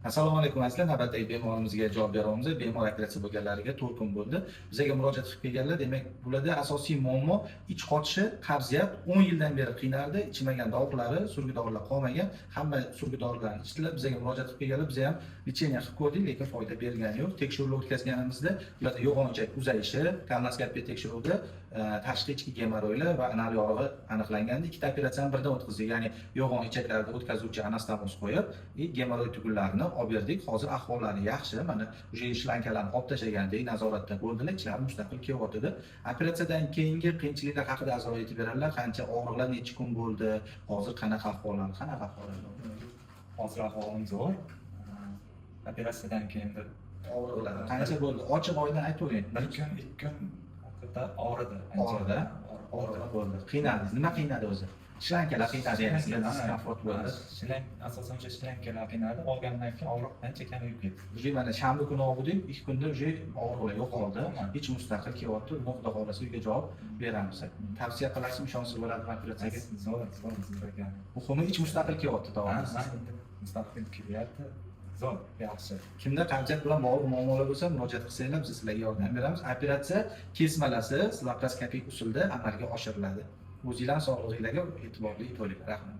Assalomu alaykum, azizlar. Navbatdagi bemorimizga javob beramiz. Bemor operatsiya bo'lganlariga 4 kun bo'ldi. Bizga murojaat qilib kelganlar, demak, bularda asosiy muammo ich qotishi, qabziyat 10 yildan beri qiynardi, ichmagan dorilari, surgi dorilar qolmagan. Hamma surgi dorilarni ichdilar. Bizga murojaat qilib kelganlar, biz ham лечение qilib ko'rdik, lekin foyda bergani yo'q. Tekshiruvlar o'tkazganimizda ularda yo'g'on ichak uzayishi, kolonoskopiya tekshiruvida tashqi ichki gemoroylar va anal yorig'i aniqlangandi. Ikkita operatsiyani birdan o'tkazdik, ya'ni yo'g'on ichaklarni o'tkazuvchi anastomoz qo'yib, и gemoroy tugunlarini olib berdik. Hozir ahvollari yaxshi. Mana, уже shlankalarni olib tashlagandek, nazoratda bo'ldilar, ichlari mustaqil kelyotidi. Operatsiyadan keyingi qiyinchiliklar haqida azor aytib beradilar. Qancha og'riqlar, necha kun bo'ldi, hozir qanaqa ahvollar, qanaqa ahvollar? Hozir ahvolim zo'r. Operatsiyadan keyin bir Og'riqlar qancha bo'ldi? Ochiq oydin aytavering. Bir kun, 2 kun haqiqatda og'ridi ancha. Og'ridi? Og'riq bo'ldi. Qiynaldingiz. Nima qiynadi o'zi? Shlankalar qiynadi, ya'ni sizga дискомфорт bo'ldi. Shlang, asosan o'sha shlankalar qiynadi. Olgandan keyin og'riq ancha kamayib ketdi. Уже mana shanba kuni oldik, 2 kunda уже og'riqlar yo'qoldi. Ich mustaqil kelyapti. Buni, xudo xohlasa, uyga javob beramiz. Tavsiya qilasizmi, ishonsa bo'ladimi operatsiyaga? Zo'r, zo'r, zo'r ekan. Muhimi, ich mustaqil kelyapti, to'g'rimi? Ha, mustaqil kelyapti. Zo'r, yaxshi. Kimda qabziyat bilan bog'liq muammolar bo'lsa, murojaat qilsanglar, biz sizlarga yordam beramiz. Operatsiya kesmalasiz, laparoskopik usulda amalga oshiriladi. O'zinglar sog'lig'inglarga e'tiborli bo'linglar. Rahmat.